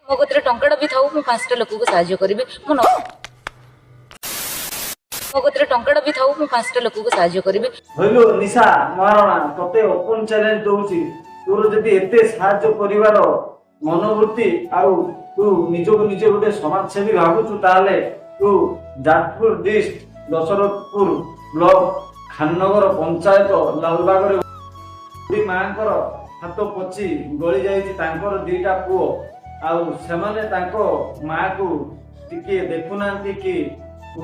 ମୋ କତିରେ ଟଙ୍କାଟା ବି ଥାଉ, ମୁଁ 5ଟା ଲୋକକୁ ସାହାଯ୍ୟ କରିବି। ମୁଁ ନ ମୋ କତିରେ ଟଙ୍କାଟା ବି ଥାଉ, ମୁଁ 5ଟା ଲୋକକୁ ସାହାଯ୍ୟ କରିବି। ହଇଲୋ ନିଶା ମହାରଣା, ତତେ ଓପନ ଚ୍ୟାଲେଞ୍ଜ ଦଉଛି। ତୋର ଯଦି ଏତେ ସାହାଯ୍ୟ କରିବାର ମନୋବୃତ୍ତି ଆଉ ତୁ ନିଜକୁ ନିଜେ ଗୋଟେ ସମାଜସେବୀ ଭାବୁଛୁ, ତାହେଲେ ତୁ ଯାଜପୁର ଡିଷ୍ଟ୍ରିକ୍ଟ ଦଶରଥପୁର ବ୍ଲକ ଖାନନଗର ପଞ୍ଚାୟତ ଲାଲବାଗରେ ବୁଢୀ ମାଙ୍କର ହାତ ପଚି ଗଳି ଯାଇଛି। ତାଙ୍କର 2ଟା ପୁଅ ଆଉ ସେମାନେ ତାଙ୍କ ମାକୁ ଟିକିଏ ଦେଖୁନାହାନ୍ତି କି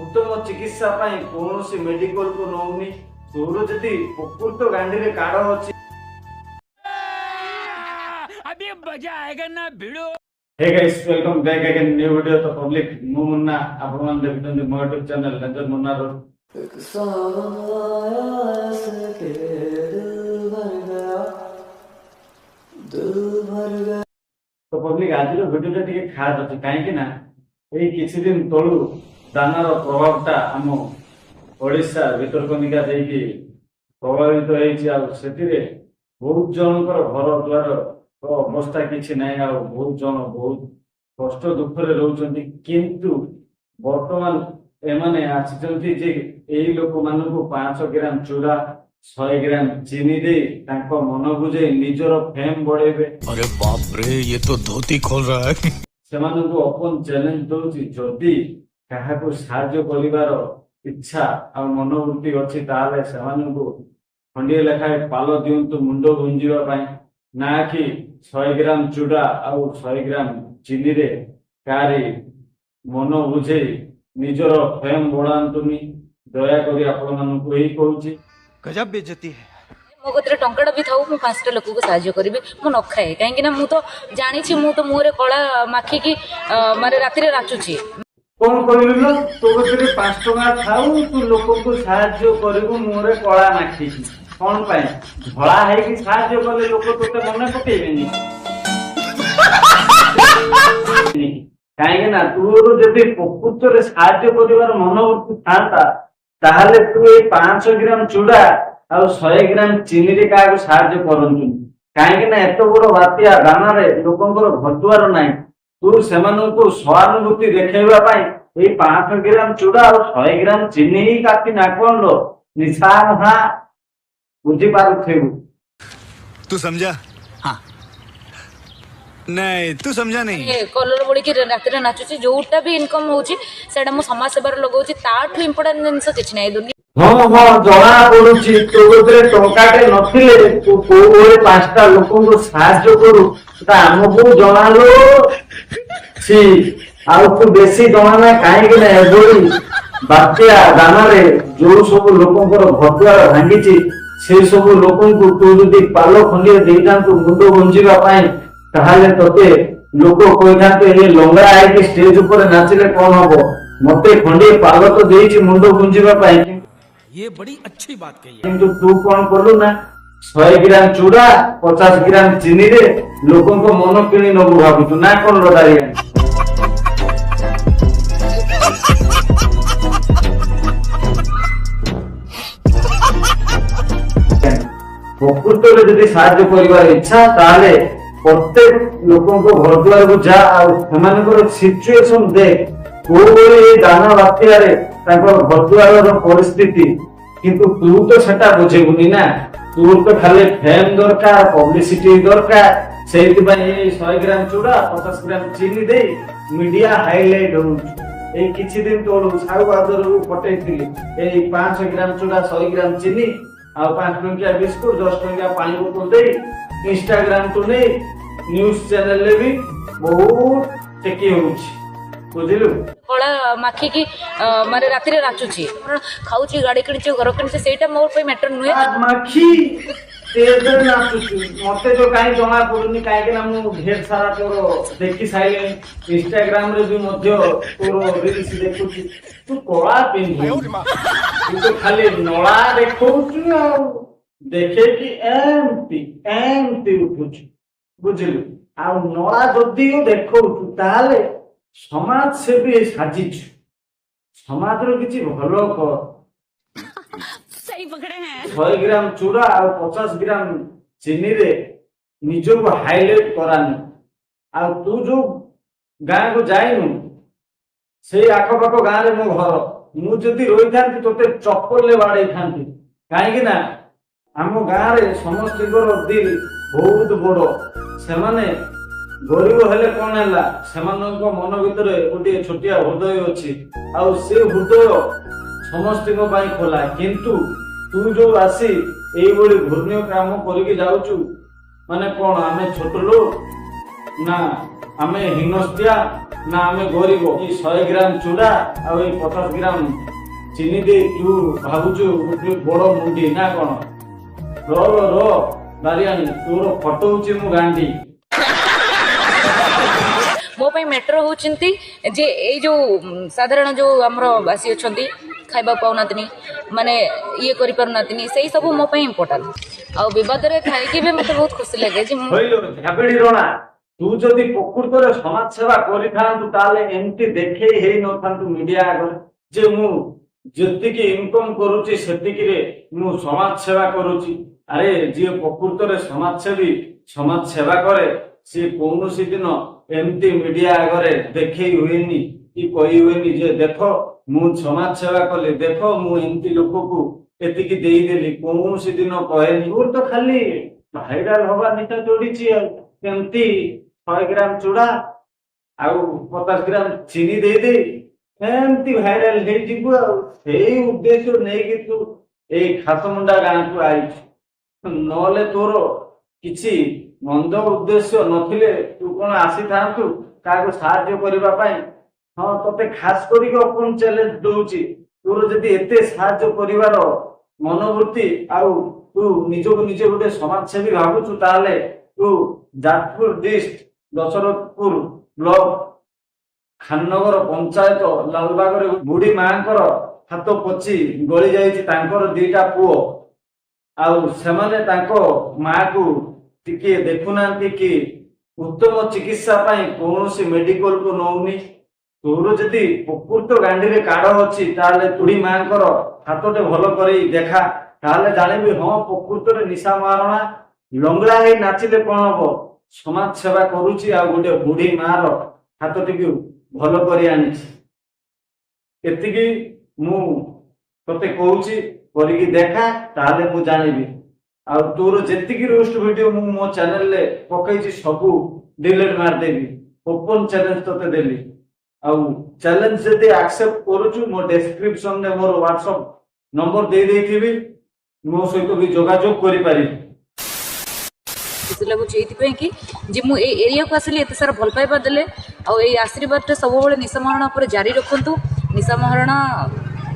ଉତ୍ତମ ଚିକିତ୍ସା ପାଇଁ କୌଣସି ମେଡିକାଲକୁ ନଉନି। ତୋର ଯଦି ପ୍ରକୃତ ଗାଣ୍ଡିରେ କାଢ ଅଛି। अभी मजा आएगा ना भिड़ो। Hey guys, welcome back again, new video। ତ ପବ୍ଲିକ, ମୁଁ ମୁନ୍ନା, ଆପଣମାନେ ଦେଖୁଛନ୍ତି ମୋ ୟୁଟ୍ୟୁବ ଚ୍ୟାନେଲ ରେଞ୍ଜର ମୁନ୍ନା ରୋଡ। एक सावन आया ऐसे के दिल भर गया, दिल भर गया। ତ ପବ୍ଲିକ, ଆଜିର ଭିଡିଓଟା ଟିକେ ଖାସ ଅଛି, କାହିଁକି ନା ଏଇ କିଛି ଦିନ ତଳୁ ଦାନାର ପ୍ରଭାବଟା ଆମ ଓଡ଼ିଶା ଭିତରକନିକା ଦେଇକି ପ୍ରଭାବିତ ହେଇଛି। ଆଉ ସେଥିରେ ବହୁତ ଜଣଙ୍କର ଘର ଦ୍ୱାର ଅବସ୍ଥା କିଛି ନାହିଁ ଆଉ ବହୁତ ଜଣ ବହୁତ କଷ୍ଟ ଦୁଃଖରେ ରହୁଛନ୍ତି। କିନ୍ତୁ ବର୍ତ୍ତମାନ ଏମାନେ ଆସିଛନ୍ତି ଯେ ଏଇ ଲୋକମାନଙ୍କୁ 5 ଗ୍ରାମ ଚୁଡ଼ା, 100 ଗ୍ରାମ ଚିନି ଦେଇ ତାଙ୍କ ମନ ବୁଝେଇ ନିଜର ଫେମ୍ ବଢେଇବେ। अरे बाप रे, ये तो धोती खोल रहा है। ସେମାନଙ୍କୁ ଓପନ ଚ୍ୟାଲେଞ୍ଜ ଦଉଛି, ଯଦି କାହାକୁ ସାହାଯ୍ୟ କରିବାର ଇଚ୍ଛା ଆଉ ମନୋବୃତ୍ତି ଅଛି, ତାହେଲେ ସେମାନଙ୍କୁ ଖଣ୍ଡିଏ ଲେଖାଏଁ ପାଲ ଦିଅନ୍ତୁ ମୁଣ୍ଡ ଗୁଞ୍ଜିବା ପାଇଁ, ନା କି 100 ଗ୍ରାମ ଚୁଡ଼ା ଆଉ 100 ଗ୍ରାମ ଚିନିରେ କାହାରି ମନ ବୁଝେଇ ନିଜର ଫେମ୍ ବଢ଼ାନ୍ତୁନି। ଦୟାକରି ଆପଣମାନଙ୍କୁ ଏଇ କହୁଛି। गजब बेइज्जती है। ମୋ କତିରେ ଟଙ୍କାଟା ବି ଥାଉ, ମୁଁ 5ଟା ଲୋକକୁ ସାହାଯ୍ୟ କରିବି। ମୁଁ ନ ଖାଏ, କାହିଁକି ନା ମୁଁ ତ ଜାଣିଛି, ମୁଁ ତ ମୁହଁରେ କଳା ମାଖିକି ମାନେ ରାତିରେ ନାଚୁଛି। କଣ କହିଲୁ ଲୋ? ତୋ କତିରେ 5 ଟଙ୍କା ଥାଉ, ତୁ ଲୋକଙ୍କୁ ସାହାଯ୍ୟ କରିବୁ ମୁହଁରେ କଳା ମାଖିକି। କଣ ପାଇଁ? ଧଳା ହେଇକି ସାହାଯ୍ୟ କଲେ ଲୋକ ତୋତେ ମନେ ପକେଇବେନି? କାହିଁକି ନା ତୋର ଯଦି ପ୍ରକୃତରେ ସାହାଯ୍ୟ କରିବାର ମନୋବୃତ୍ତି ଥାନ୍ତା, ତାହେଲେ ତୁ ଏଇ 5 ଗ୍ରାମ ଚୁଡ଼ା ଆଉ 100 ଗ୍ରାମ ଚିନିରେ କାହାକୁ ସାହାଯ୍ୟ କରନ୍ତୁନି। କାହିଁକି ନା ଏତେ ବଡ ବାତ୍ୟା ଦାନାରେ ଲୋକଙ୍କର ଘରଦ୍ୱାର ନାହିଁ। ତୁ ସେମାନଙ୍କୁ ସହାନୁଭୂତି ଦେଖେଇବା ପାଇଁ ଏଇ 5 ଗ୍ରାମ ଚୁଡ଼ା ଆଉ 100 ଗ୍ରାମ ଚିନି ହିଁ କାଫି ନା କଣ ଲୋ ନିଶା ମହା? ବୁଝିପାରୁଥିବୁ। तू समझा? हाँ, नहीं, तू समझा नहीं। କଲର ବୋଳିକି ରାତିରେ ନାଚୁଛି। ଯୋଉଟା ବି ଇନକମ୍ ହଉଛି, ସେଇଟା ମୁଁ ସମାଜ ସେବାରେ ଲଗାଉଛି। ତାଠୁ ଇମ୍ପୋର୍ଟାଣ୍ଟ ଜିନିଷ କିଛି ନାହିଁ ଦୁନିଆ। ହଁ, ଜଣା ପଡୁଛି। ତୋ କତିରେ ଟଙ୍କାଟେ ନଥିଲେ ତୁ କୋଉ ଭଳି 5ଟା ଲୋକଙ୍କୁ ସାହାଯ୍ୟ କରୁ, ସେଟା ଆମକୁ ଜଣାଲୋ। ଛି, ଆଉ ତୁ ବେଶୀ ଜଣା ନା। କାହିଁକି ନା ଏଭଳି ବାତ୍ୟା ଦାନାରେ ଯୋଉ ସବୁ ଲୋକଙ୍କର ଘରଦ୍ୱାର ଭାଙ୍ଗିଛି, ସେଇ ସବୁ ଲୋକଙ୍କୁ ତୁ ଯଦି ପାଲ ଖଣ୍ଡିଏ ଦେଇଥାନ୍ତୁ ମୁଣ୍ଡ ଗୁଞ୍ଜିବା ପାଇଁ, ତାହେଲେ ତତେ ଲୋକ କହିଥାନ୍ତେ, ଏ ଲଙ୍ଗଳା ହେଇକି ଷ୍ଟେଜ ଉପରେ ନାଚିଲେ କଣ ହବ, ମତେ ଖଣ୍ଡିଏ ପାଲ ତ ଦେଇଛି ମୁଣ୍ଡ ଗୁଞ୍ଜିବା ପାଇଁ। ये बड़ी अच्छी बात कही है। କିନ୍ତୁ ତୁ କଣ କଲୁ ନା 100 ଗ୍ରାମ ଚୁଡ଼ା, 50 ଗ୍ରାମ ଚିନିରେ ଲୋକଙ୍କ ମନ କିଣି ନବୁ ଭାବୁଛୁ ନା କଣ ରଦାରିଆ? ପ୍ରକୃତରେ ଯଦି ସାହାଯ୍ୟ କରିବାର ଇଚ୍ଛା, ତାହେଲେ ପ୍ରତ୍ୟେକ ଲୋକଙ୍କ ଘର ଦ୍ୱାରକୁ ଯା ଆଉ ସେମାନଙ୍କର ସିଚୁଏସନ ଦେଖ, କୋଉ ଭଳି ଏଇ ଦାନା ବାତ୍ୟାରେ ତାଙ୍କର ଘର ଦ୍ୱାରର ପରିସ୍ଥିତି। କିନ୍ତୁ ତୁ ତ ସେଟା ବୁଝିବୁନି ନା। ତୋର ତ ଖାଲି ଫେମ୍ ଦରକାର, ପବ୍ଲିସିଟି ଦରକାର। ସେଇଥିପାଇଁ ଏଇ 100 ଗ୍ରାମ ଚୁଡ଼ା, 50 ଗ୍ରାମ ଚିନି ଦେଇ ମିଡିଆ ହାଇଲାଇଟ ହଉଛି। ଏଇ କିଛି ଦିନ ତଳୁ ସାହୁ ବାହାଦୁରକୁ ପଠେଇଥିଲି, ଏଇ 5 ଗ୍ରାମ ଚୁଡ଼ା, 100 ଗ୍ରାମ ଚିନି ଆଉ 5 ଟଙ୍କିଆ ବିସ୍କୁଟ, 10 ଟଙ୍କିଆ ପାଣି ବୋତଲ ଦେଇ ଇନଷ୍ଟାଗ୍ରାମ ଠୁ ନେଇ ନ୍ୟୁଜ ଚ୍ୟାନେଲରେ ବି ବହୁତ ଟେକି ହଉଛି, ବୁଝିଲୁ? କଳା ମାଖିକି ମାନେ ରାତିରେ ନାଚୁଛି, ଖାଉଛି, ଗାଡି କିଣିଛି, ଘର କିଣିଛି, ସେଇଟା ମୋ ପାଇଁ ମ୍ୟାଟର ନୁହେଁ। ମାଖି ଷ୍ଟେଜରେ ନାଚୁଛୁ, ମତେ ତ କାହିଁ ଜଣା ପଡୁନି। କାହିଁକି ନା ମୁଁ ଢେର ସାରା ତୋର ଦେଖି ସାରିଲିଣି, ଇନଷ୍ଟାଗ୍ରାମ ରେ ବି ମଧ୍ୟ ତୋର ରିଲ୍ସ ଦେଖୁଛି। ତୁ କଳା ପିନ୍ଧୁ, ତୁ ତ ଖାଲି ନଳା ଦେଖଉଛୁ ଆଉ ଦେଖେଇକି ଏମତି ଏମତି ଉଠୁଛୁ, ବୁଝିଲୁ? ଆଉ ନଳା ଯଦିଓ ଦେଖଉଛୁ, ତାହେଲେ ସମାଜ ସେବୀ ସାଜିଛୁ, ସମାଜର କିଛି ଭଲ କର। 100 ଗ୍ରାମ ଚୁଡ଼ା ଆଉ 50 ଗ୍ରାମ ଚିନିରେ ନିଜକୁ ହାଇଲାଇଟ କରାନି। ଆଉ ତୁ ଯୋଉ ଗାଁକୁ ଯାଇନୁ? ସେଇ ଆଖପାଖ ଗାଁରେ ମୋ ଘର। ମୁଁ ଯଦି ରହିଥାନ୍ତି, ତୋତେ ଚପଲରେ ବାଡେଇଥାନ୍ତି। କାହିଁକି ନା ଆମ ଗାଁରେ ସମସ୍ତଙ୍କର ଦିଲ ବହୁତ ବଡ। ସେମାନେ ଗରିବ ହେଲେ କଣ ହେଲା, ସେମାନଙ୍କ ମନ ଭିତରେ ଗୋଟିଏ ଛୋଟିଆ ହୃଦୟ ଅଛି ଆଉ ସେ ହୃଦୟ ସମସ୍ତଙ୍କ ପାଇଁ ଖୋଲା। କିନ୍ତୁ ତୁ ଯୋଉ ଆସି ଏଇଭଳି ଘୃଣ୍ୟ କାମ କରିକି ଯାଉଛୁ, ମାନେ କଣ ଆମେ ଛୋଟ ଲୋକ ନା ଆମେ ହୀନସ୍ତିଆ ନା ଆମେ ଗରିବ? ଏଇ 100 ଗ୍ରାମ ଚୁଡ଼ା ଆଉ ଏଇ 50 ଗ୍ରାମ ଚିନି ଦେଇ ତୁ ଭାବୁଛୁ ଗୋଟେ ବଡ ମୁଣ୍ଡି ନା କଣ? ର ର ବାରିଆଣୀ, ତୋର ଫଟଉଛି ମୁଁ ଗାଣ୍ଡି। ମୋ ପାଇଁ ମ୍ୟାଟର ହେଉଛନ୍ତି ଯେ ଏଇ ଯୋଉ ସାଧାରଣ ଯୋଉ ଆମର ବାସୀ ଅଛନ୍ତି, ଖାଇବାକୁ ପାଉନାହାନ୍ତିନି, ମାନେ ଇଏ କରିପାରୁନାହାନ୍ତିନି, ସେଇ ସବୁ ମୋ ପାଇଁ ଇମ୍ପୋର୍ଟାଣ୍ଟ। ଆଉ ବିବାଦରେ ଥାଇକି ବି ମୋତେ ବହୁତ ଖୁସି ଲାଗେ ଯେ ମୁଁ ହଇଲୋ ଝାବିଡ଼ି ରଣା, ତୁ ଯଦି ପ୍ରକୃତରେ ସମାଜ ସେବା କରିଥାନ୍ତୁ, ତାହେଲେ ଏମିତି ଦେଖେଇ ହେଇନଥାନ୍ତୁ ମିଡିଆ ଆଗରେ ଯେ ମୁଁ ଯେତିକି ଇନକମ କରୁଛି, ସେତିକିରେ ମୁଁ ସମାଜ ସେବା କରୁଛି। ଆରେ, ଯିଏ ପ୍ରକୃତରେ ସମାଜସେବୀ, ସମାଜ ସେବା କରେ, ସିଏ କୌଣସି ଦିନ ଏମିତି ମିଡିଆ ଆଗରେ ଦେଖେଇ ହୁଏନି କି କହି ହୁଏନି ଯେ ଦେଖ, ମୁଁ ସମାଜ ସେବା କଲି, ଦେଖ, ମୁଁ ଏମିତି ଲୋକକୁ ଏତିକି ଦେଇଦେଲି। କୌଣସି ଦିନ କହେନି। ତୋର ତ ଖାଲି ଭାଇରାଲ ହବା ନିଶା ଚଢିଛି। ଆଉ କେମିତି 100 ଗ୍ରାମ ଚୁଡ଼ା ଆଉ 50 ଗ୍ରାମ ଚିନି ଦେଇଦେଇ ଏମିତି ଭାଇରାଲ ହେଇଯିବୁ, ଆଉ ସେଇ ଉଦ୍ଦେଶ୍ୟ ନେଇକି ତୁ ଏଇ ଖାସମୁଣ୍ଡା ଗାଁକୁ ଆଇଛୁ। ନହେଲେ ତୋର କିଛି ମନ୍ଦ ଉଦ୍ଦେଶ୍ୟ ନଥିଲେ ତୁ କଣ ଆସିଥାନ୍ତୁ କାହାକୁ ସାହାଯ୍ୟ କରିବା ପାଇଁ? ହଁ, ତତେ ଖାସ କରିକି ଓପନ ଚ୍ୟାଲେଞ୍ଜ ଦଉଛି। ତୋର ଯଦି ଏତେ ସାହାଯ୍ୟ କରିବାର ମନୋବୃତ୍ତି ଆଉ ତୁ ନିଜକୁ ନିଜେ ଗୋଟେ ସମାଜସେବୀ ଭାବୁଛୁ, ତାହେଲେ ତୁ ଯାଜପୁର ଡିଷ୍ଟ୍ରିକ୍ଟ ଦଶରଥପୁର ବ୍ଲକ ଖାନନଗର ପଞ୍ଚାୟତ ଲାଲବାଗରେ ବୁଢୀ ମାଙ୍କର ହାତ ପଚି ଗଳି ଯାଇଛି। ତାଙ୍କର ଦିଟା ପୁଅ ଆଉ ସେମାନେ ତାଙ୍କ ମାକୁ ଟିକେ ଦେଖୁନାହାନ୍ତି କି ଉତ୍ତମ ଚିକିତ୍ସା ପାଇଁ କୌଣସି ମେଡିକାଲକୁ ନଉନି। ତୋର ଯଦି ପ୍ରକୃତ ଗାଣ୍ଡିରେ କାଢ ଅଛି, ତାହେଲେ ବୁଢୀ ମାଙ୍କର ହାତଟେ ଭଲ କରି ଦେଖା। ତାହେଲେ ଜାଣିବି, ହଁ, ପ୍ରକୃତରେ ନିଶା ମହାରଣା ଲଙ୍ଗଳା ହେଇ ନାଚିଲେ କଣ ହବ, ସମାଜ ସେବା କରୁଛି ଆଉ ଗୋଟେ ବୁଢୀ ମାର ହାତଟିକୁ ଭଲ କରି ଆଣିଛି। ଏତିକି ମୁଁ ତତେ କହୁଛି, କରିକି ଦେଖା, ତାହେଲେ ମୁଁ ଜାଣିବି। ଆଉ ତୋର ଯେତିକି ରୋଷ୍ଟ ଭିଡିଓ ମୁଁ ମୋ ଚ୍ୟାନେଲରେ ପକେଇଛି, ସବୁ ଡିଲିଟ ମାରିଦେବି। ଓପନ ଚ୍ୟାଲେଞ୍ଜ ତତେ ଦେଲି। ଆଉ ଚ୍ୟାଲେଞ୍ଜ ଯଦି ଆକ୍ସେପ୍ଟ କରୁଛୁ, ମୋ ଡେସ୍କ୍ରିପସନରେ ମୋର ହ୍ୱାଟ୍ସଅପ ନମ୍ବର ଦେଇ ଦେଇଥିବି, ମୋ ସହିତ ବି ଯୋଗାଯୋଗ କରିପାରିବି। ଖୁସି ଲାଗୁଛି ଏଇଥିପାଇଁ କି ଯେ ମୁଁ ଏଇ ଏରିଆକୁ ଆସିଲି, ଏତେ ସାରା ଭଲ ପାଇବା ଦେଲେ। ଆଉ ଏଇ ଆଶୀର୍ବାଦଟା ସବୁବେଳେ ନିଶା ମହାରଣା ଉପରେ ଜାରି ରଖନ୍ତୁ। ନିଶା ମହାରଣା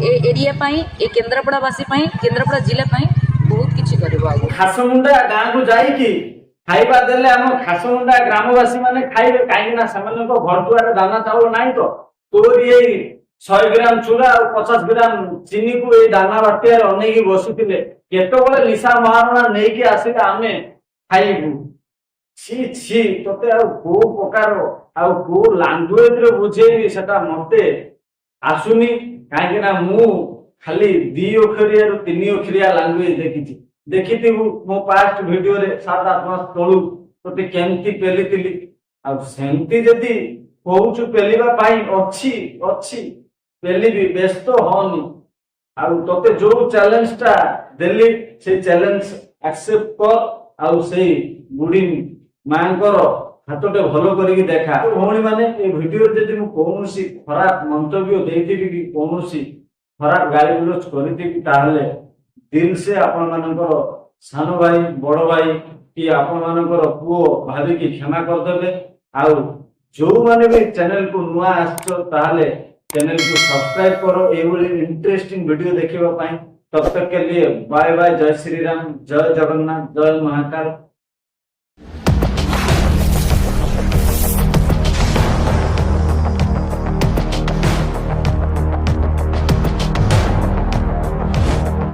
ଏ ଏରିଆ ପାଇଁ, ଏ କେନ୍ଦ୍ରାପଡ଼ାବାସୀ ପାଇଁ, କେନ୍ଦ୍ରାପଡ଼ା ଜିଲ୍ଲା ପାଇଁ ବହୁତ କିଛି କରିବ ଆଗକୁ। ଖାସମୁଣ୍ଡା ଗାଁକୁ ଯାଇକି ଖାଇବା ଦେଲେ ଆମ ଖାସମୁଣ୍ଡା ଗ୍ରାମବାସୀ ମାନେ ଖାଇବେ। କାହିଁକି ନା ସେମାନଙ୍କ ଘର ଦୁଆରେ ଦାନା ଚାଉଳ ନାହିଁ ତ ତୋରି ଏଇ 100 ଗ୍ରାମ ଚୁଡ଼ା ଆଉ 50 ଗ୍ରାମ ଚିନିକୁ ଏଇ ଦାନା ବାଟିଆରେ ଅନେଇକି ବସିଥିଲେ, କେତେବେଳେ ନିଶା ମହାରଣା ନେଇକି ଆସିଲେ ଆମେ ଖାଇବୁ। ଛି ଛି, ତତେ ଆଉ କୋଉ ପ୍ରକାର ଆଉ କୋଉ ଲାଙ୍ଗୁଏଜରେ ବୁଝେଇବି, ସେଟା ମତେ ଆସୁନି। କାହିଁକି ନା ମୁଁ ଖାଲି ଦି ଅକ୍ଷରିଆରୁ ତିନି ଅକ୍ଷରିଆ ଲାଙ୍ଗୁଏଜ ଦେଖିଛି। ଦେଖିଥିବୁ ମୋ ପାଷ୍ଟ ଭିଡିଓରେ 7-8 ମାସ ତଳୁ ତତେ କେମିତି ପେଲିଥିଲି। ଆଉ ସେମିତି ଯଦି କହୁଛୁ ପେଲିବା ପାଇଁ, ଅଛି ଅଛି, ପେଲିବି, ବ୍ୟସ୍ତ ହଅନି। ଆଉ ତତେ ଯୋଉ ଚ୍ୟାଲେଞ୍ଜ ଟା ଦେଲି, ସେଇ ଚ୍ୟାଲେଞ୍ଜ ଆକ୍ସେପ୍ଟ କର ଆଉ ସେଇ ବୁଢୀ ମାଙ୍କର ହାତଟେ ଭଲ କରିକି ଦେଖା। ଭଉଣୀ ମାନେ, ଏ ଭିଡିଓରେ ଯଦି ମୁଁ କୌଣସି ଖରାପ ମନ୍ତବ୍ୟ ଦେଇଥିବି କି କୌଣସି ଖରାପ ଗାଳି ଗୁଲଜ କରିଥିବି, ତାହେଲେ ଦିଲ ସେ ଆପଣ ମାନଙ୍କର ସାନ ଭାଇ, ବଡ ଭାଇ କି ଆପଣ ମାନଙ୍କର ପୁଅ ଭାବିକି କ୍ଷମା କରିଦେବେ। ଆଉ ଯୋଉମାନେ ବି ଚ୍ୟାନେଲକୁ ନୂଆ ଆସିଛ, ତାହେଲେ ଚ୍ୟାନେଲକୁ ସବସ୍କ୍ରାଇବ କର ଏଇଭଳି ଇଣ୍ଟରେଷ୍ଟିଂ ଭିଡିଓ ଦେଖିବା ପାଇଁ। तब तक के लिए ବାय ବାय। ଜୟ ଶ୍ରୀରାମ, ଜୟ ଜଗନ୍ନାଥ, ଜୟ ମହାକାଳ।